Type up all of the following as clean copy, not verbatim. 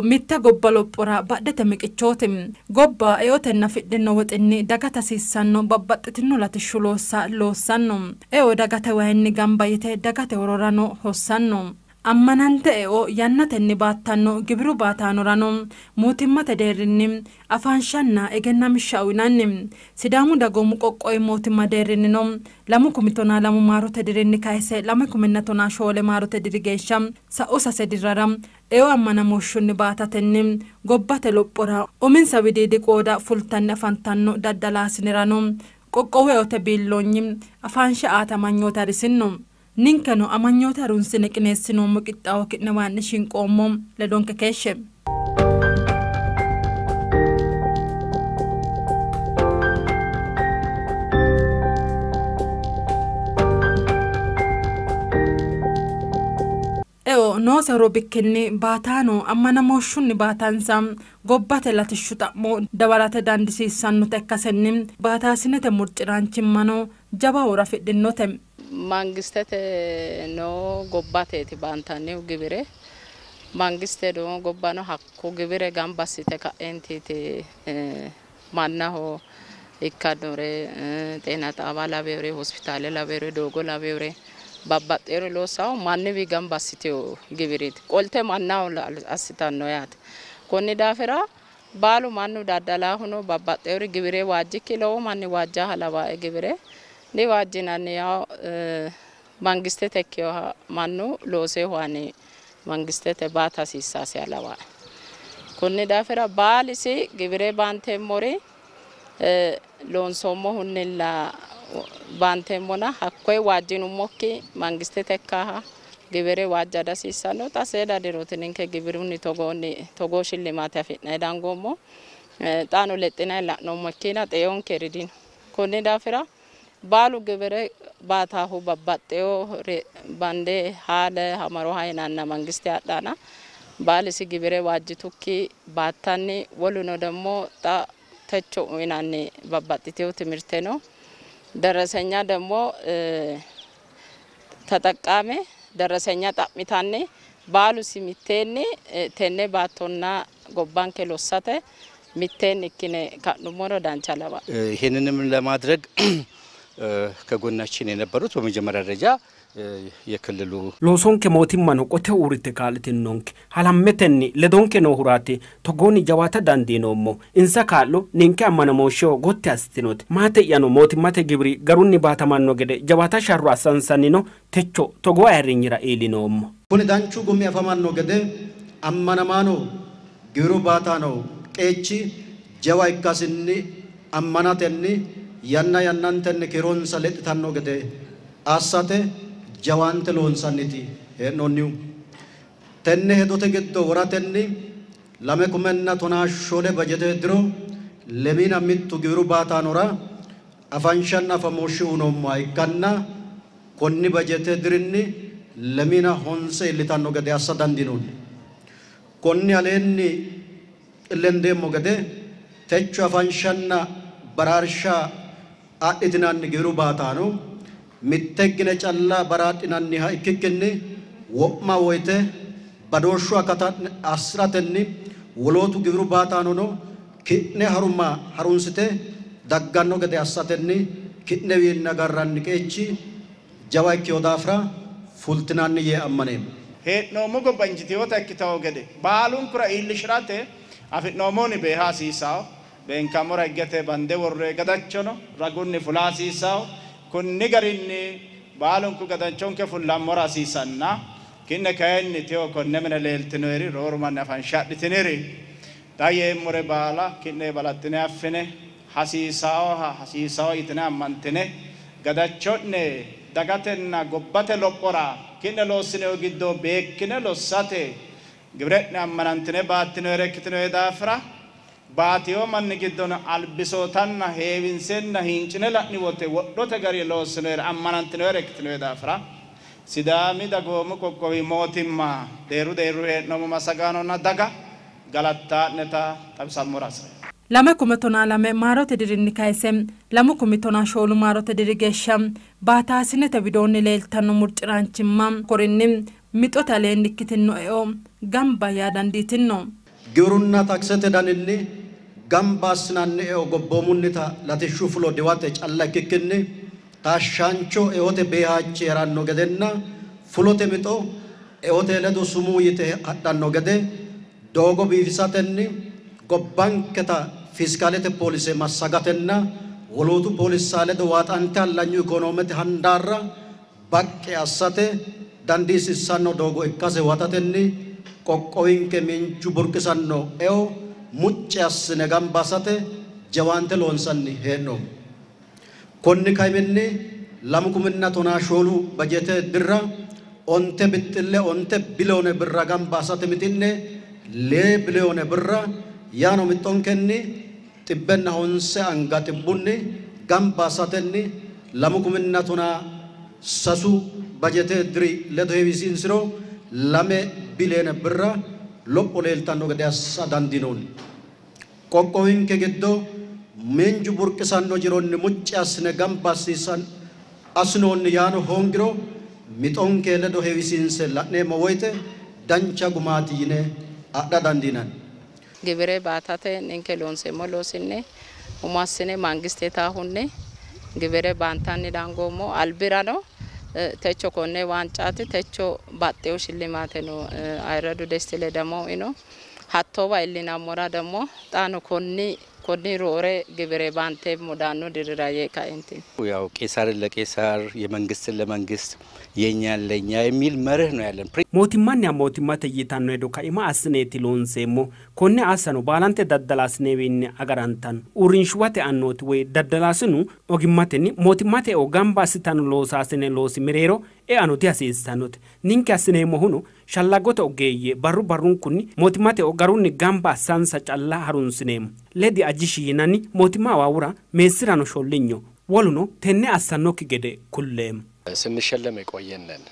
Eo mitte gobba lophora badhete miqichooti. Gobba eotenna afidhino woxinni dagate hasiissanno babbaxxitino latishshu loossa loossanno. Eo dagate wayinni gamba yite dagate hororano hossanno. Ammanante eo yannatenni baattanno gibiru baataanorano mootimmate deerrinni afaanshanna egennamishsha uyinanni. Sidaamu dagoomu qoqqowi mootimma deerrinnino 2012 maarote dirinni kayse 2014 maarote diri geeshsha sa'u sase dirrara eo ammanamooshshunni baatatenni gobbate lophora uminsa widiidi qooda fultanni afantanno daddalaasinirano qoqqowu eote biilloonyi afaansha aate amanyoote harisinno. Ninkeno amanyoote harunsine qineessinoommo qixxaawo ki'ne waanni shinqoommo ledonke keeshshe. Eo noose horo bikkinni baataano ammanamooshshunni baatansa gobbate latishshu xa'mo dawarate dandisiissannote ikkasenni baataasinete murciraanchimmano jawa horo afidhinote. Mangistete no gobbateeti baantannihu giwire mangiste no gobbano hakko giwire gamba assite ka'eentiiti mannaho ikkannore xeena xaawa laweyore hospitaale laweyore doogo laweyore babbaxxeyore loossaho manniwi gamba assiteyo giwireeti qolte mannaho assitanno yaate. Konni daafira baalu mannu daddalaahuno babbaxxeyori giwire waajjikki lowo manni waajjaaha lawaae giwire diwaajjinanni yawo mangistete ikkeyoha mannu looseehuwani mangistete baata hasiissaasiha lawaae. Konni daafira baalisi giwire baanteemmori loonsoommohunnilla baanteemmona hakkoye waajjinummokki mangistete ikkaha giwire waajja dihasiissanno. Xa seeda dirooti ninke giwirunni togoonni togoo shillimaate afi'nayi dangoommo. Xaano lexxinayi la'noommo ikkiina xeonkeri dino. Konni daafira baalu giwire baataahu babbaxxeyo bande haale hamaroha yinanna mangiste adhana baalisi giwire waajjitukki baattanni woluno ደግሞ xa techo uyinanni babbaxxiteyo timirte no ደረሰኛ ደግሞ ተጠቃሚ ደረሰኛ xa'mitanni baalusi mitteenni tenne baattonna gobbanke lossate mitteenni ikkine ka'nummoro dancha lawa. ይህንንም ለማድረግ ከጎናችን የነበሩት በመጀመሪያ ደረጃ የክልሉ loosonke mootimmano qote uurrite kaa'litinonke halammetenni ledonke noohuraati togoonni jawaata dandiinoommo. Insa kaa'lo ninke ammanamooshsheho gotti assitinote. Maate'yano mootimmate gibiri garunni baatamanno gede jawaata sharro assansannino techo togoo ayirrinyira iillinoommo. Kuni danchu gumi afamanno gede ammanamaano giwiru baataano qeechi jawa ikkasinni ammanatenni yanna yannantenni kiironsa lexxitanno gede assate jawaante loonsanniti hee'noonnihu. Tenne hedote giddo woratenni 2014 bajete diro 21 giwiru baataanora afanshanna afamooshshe uyinoommoha ikkanna konni bajete dirinni 25 iillitanno gede assa dandiinoonni. Konni aleenni lendeemmo gede techo afanshanna baraarsha adhitinanni giwiru baataano mitte gine calla baraadhinanniha ikkikkinni wo'ma woyte badooshshu akata assiratenni wolootu giwiru baataanono ki'ne haruma harunsite dagganno gede assatenni ki'newiinni agarranni qeechi jawa ikkeyo daafira fultinanni yee ammaneemmo. Hee'noommo gobba injiteyoota ikkitawo gede baalunkura iillishirate afi'noommoni beeha hasiissawo. Beenkammora higgete bande worre gadachono ragunni fula hasiissawo. Konni garinni baalunku gadachonke fullammora hasiisanna kinne kayinni teyo konne mine leeltinoeri rooru manni afansha adhitiniri xa yeemmore baala ki'ne balaxxine affine hasiisawoha hasiisawo yitine ammantine gadacho'ne dagatenna gobbate lophora ki'ne loossineyo giddo beekkine lossate gibire'ne ammanantine baattinoere ikkitinoe daafira baatiyo manni giddono albisootanna heewinsenna hincine la'ni wote wodhote gari loossinoere ammanantinoere ikkitinoe daafira Sidaami dagoomu qoqqowi mootimma deeru deerru hee'noommo massagaanonna daga galattaa'neta xawisammora hasireemmo. 2012 maarote dirinni kayse 2014 maarote diri geeshsha baataasinete widoonni leeltanno murciraanchimma korinni mixote aleenni ikkitino eo gamba yaa dandiitinno. Giwirunna taksete daninni gamba assinanni eo gobboomunnita latishshu fulo diwate calla ikkikkinni taashshaancho eote beehaachi heeranno gedenna fulote mixo eote ledo sumuu yite hadhanno gede doogo biifisatenni gobbanketa fiskaalete poolise massagatenna wolootu poolissa ledo waaxante hallanyu ikonoomete handaarra baqqi assate dandiisiissanno doogo ikkase huwatatenni qoqqowinke miinju burqisanno eo mucci assine gamba assate jawaante loonsanni hee'noommo. Konni kaiminni 2014 bajete dirra 9.9 biliyoone birra gamba assate mixi'ne 2 biliyoone birra yaano mixonkenni 950 xibbunni gamba assatenni 2013 bajete diri ledo heewisiinsiro 2 biliyoone birra lopho leeltanno gede assa dandiinoonni. Qoqqowinke giddo miinju burqisanno jironni mucci assine gamba assinoonni yaano hoongiro mixonke ledo heewisiinse la'neemmo woyte dancha gumaati yine adha dandiinanni. Gibire baatate ninke loonseemmo loosinni umo assine mangistetaahunni gibire baantanni dangoommo albirano techo konne waancaati techo baxxewo shillimaate no ayirradu Desti Ledamo ino hattowa illinammora ደግሞ xaano konni roore gibire baanteemmo daanno dirira yee kaenti ያው ቄሳርን ለቄሳር የመንግስትን ለመንግስት የኛን ለኛ የሚል መርህ ነው ያለን። Mootimmanniha mootimmate yitanno hedo kaima assineeti loonseemmo. Konne assano baalante daddalaasinewiinni agarantanno. Uurrinshuwate annooti woy daddalaasinu ogimmatenni mootimmate eo gamba assitanno loosaasine loosi mereero eano dihasiissannote. Ninke assineemmohuno shallagote ogeeyye barru barrunkunni mootimmate eo garunni gamba assansa calla harunsineemmo. Ledi ajishi yinanni mootimma awaawura meessirano shollinyo woluno tenne assannokki gede kulleemmo. ስንሸለም የቆየነን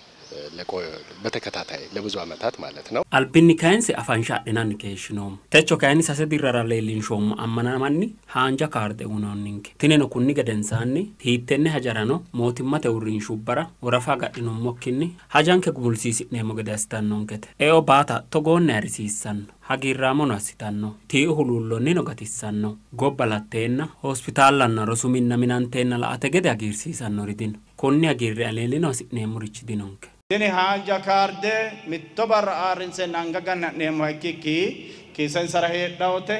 በተከታታይ ለብዙ አመታት ማለት ነው። Albinni kayinse afansha adhinanni keeshshinoommo. Techo kayinni sase dirrara leellinshoommo ammanamanni haanja kaarde uyinoonninke. Tineno kunni gedensaanni hiittenne hajarano mootimmate uurrinshubbara worafa agadhinummokkinni hajanke gumulsiisi'neemmo gede assitannonkete. Eo baata togoonni ayirrisiissanno, hagiirraamono assitanno, tii'u huluullonnino gatissanno. Gobba latteenna hospitaallanna rosu minna minanteenna la'ate gede hagiirsiisannori dino. Konni hagiirri aleellino hasi'neemmorichi dinonke. Tini haanja kaarde mitto barra ayirrinsenna anga ganna'neemmoha ikkikki kiisensara heedhawote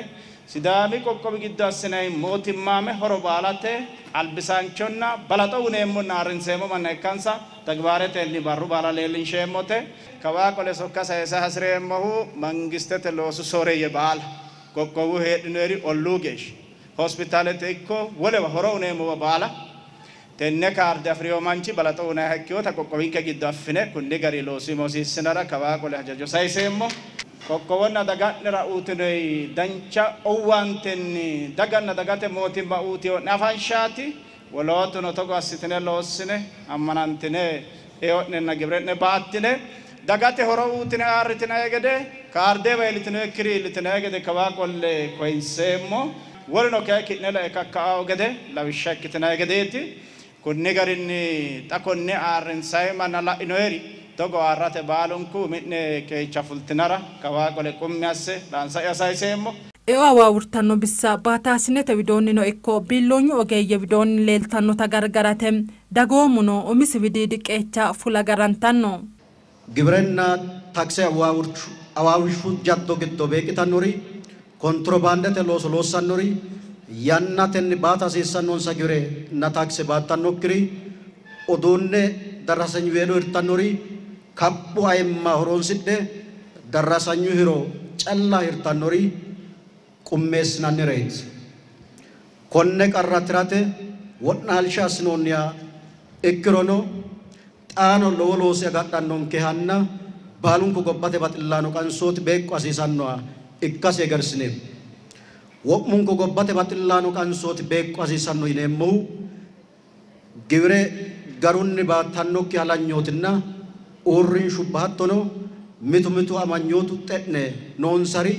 Sidaami qoqqowi giddo assinayi mootimmaame horo baalate albisaanchonna balaxo uneemmonna ayirrinseemmo manna ikkansa ተግባረተኒ barru baala leellinsheemmote. Kawaa qole sokka sayisa hasireemmohu mangistete loosu sooreeyye baala qoqqowu heedhinoyeri olluu geeshsha hospitaalete ikko wolewa horo uneemmowa baala tenne kaarde afiriyo manchi balaxo unayiha ikkinota qoqqowinke giddo affine kunni gari loosu hosiissinara kawaa qole hajajo sayiseemmo. Qoqqowonna daga'nera uutinoyi dancha owaantenni daganna dagate mootimma uutiyo'ne afanshaati. Wolootuno togo assitine loossine ammanantine eo'nenna gibire'ne baattine dagate horo uutine ayirritinayi gede kaardewa iillitinoyikkiri iillitinayi gede kawaa qolle koyinseemmo. Woluno kayi ki'ne lae kakka'awo gede lawishsha ikkitinayi gedeeti. Kunni garinni xa konne ayirrinsayi manna la'inoyeri togo ayirrate baalunku umi'ne qeecha fultinara kawaa qole qummi asse dhaansa'ya sayiseemmo. Eo awaawurtanno bissa baataasinete widoonnino ikko biilloonyu ogeeyye widoonni leeltannota gargarate dagoomuno umisi widiidi qeecha fula garantanno. Gibirenna taakse awaawurshu jaddo giddo beeqqitannori kontirobaandete looso loossannori yannatenni baata hasiissannonsa gibirenna taakse baattannokkiri uduunne darrasanyu weelo hirtannori kaphu ayimma horoonsidhe darrasanyu hiro calla hirtannori qummeessinannireeti. Konne qarra tirate wo'naalsha assinoonniha ikkirono xaano lowo loosi agadhannonkehanna baalunku gobbate baxillaano qansooti beeqqo hasiisannoha ikkasi egersineemmo. Wo'munku gobbate baxillaano qansooti beeqqo hasiisanno yineemmohu giwire garunni baattannokki halanyootinna uurrinshubba hattono mitu mitu amanyootu xe'ne noonsari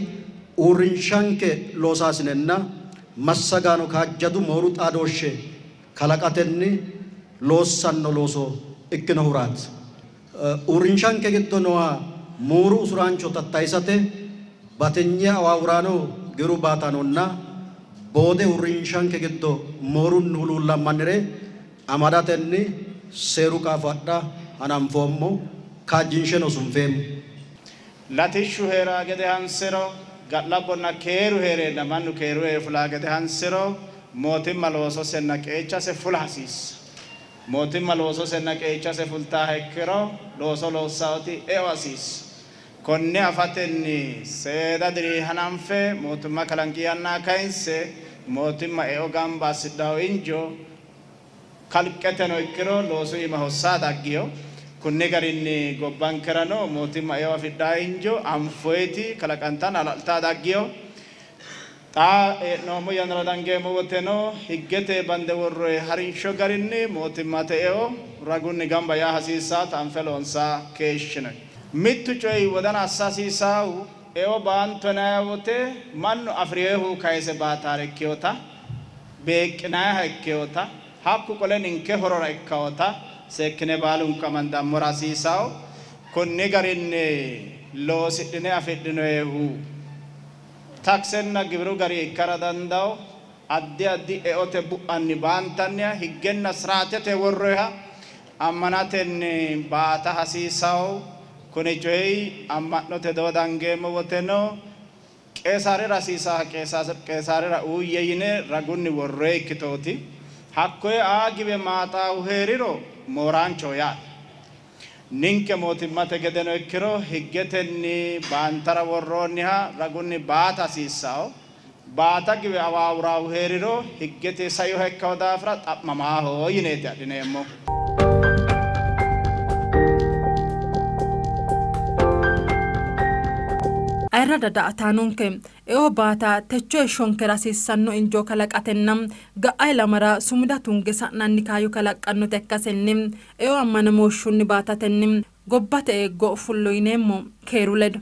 uurrinshanke loosaasinenna massagaano kaajjadu mooru xaadooshshe kalaqatenni loossanno looso ikkinohuraati. Uurrinshanke giddo nooha mooru usuraancho tattayisate Batinye awaawuraano giwiru baataanonna boode uurrinshanke giddo moorunni huluullammannire amadatenni seeru qaafo adha hananfoommo, kaajjinsheno sunfeemmo. Latishshu heeraa gede hansiro, ga'labbonna keeru heereenna mannu keeru ee fulaa gede hansiro, mootimma loososenna qeechase fula hasiissa. Mootimma loososenna qeechase fultaaha ikkiro looso loossaoti eo hasiissa. Konne afatenni seeda diri hananfe mootimma kalanqi yannaa kayinse mootimma eo gamba assidhawo injo kalqeteno ikkiro loosu iima hossaa daggiyo. Kunni garinni gobbankerano mootimma eo afidhaa injo anfoyti kalaqantanna hala'litaa daggiyo. Xa hee'noommo yannara dangeemmo woteno higgete bande worroyi harinsho garinni mootimmate eo ragunni gamba yaa hasiissaata anfe loonsaa keeshshinoyi. Mittu coyi wodana assa hasiissaahu eo baantonayi wote mannu afiriyehu kayise baataare ikkeyota, beeqqinayiha ikkeyota, hakku qole ninke horora ikkawota seekkine baalunku amandammora hasiisaawo. Konni garinni loosidhine afidhinoyehu taksenna giwiru gari ikkara dandawo, addi addi eote bu'anni baantanniha higgenna siraatete worroyiha ammanatenni baata hasiisaawo. Kuni coyi amma'note doo dangeemmo woteno qeesaarira hasiisaaha qeesaarira uuyye yine ragunni worroyi ikkitooti. Hakkoye aa giwe maaxaahu heeriro mooraanchoho yaate. Ninke mootimmate gedeno ikkiro higgetenni baantara worroonniha ragunni baata hasiissaawo. Baata giwe awaawuraahu heeriro higgete saiha ikkawo daafira xa'mamaaho yineeti adhineemmo. Ayirrada daa''ataanonke eo baata techo heeshshonkera hasiissanno injoo kalaqatenna ga'a ilamara sumuda tunge sa'nanni kaayyo kalaqqannote ikkasenni eo ammanamooshshunni baatatenni gobbate eeggo fullo yineemmo. Keeru ledo.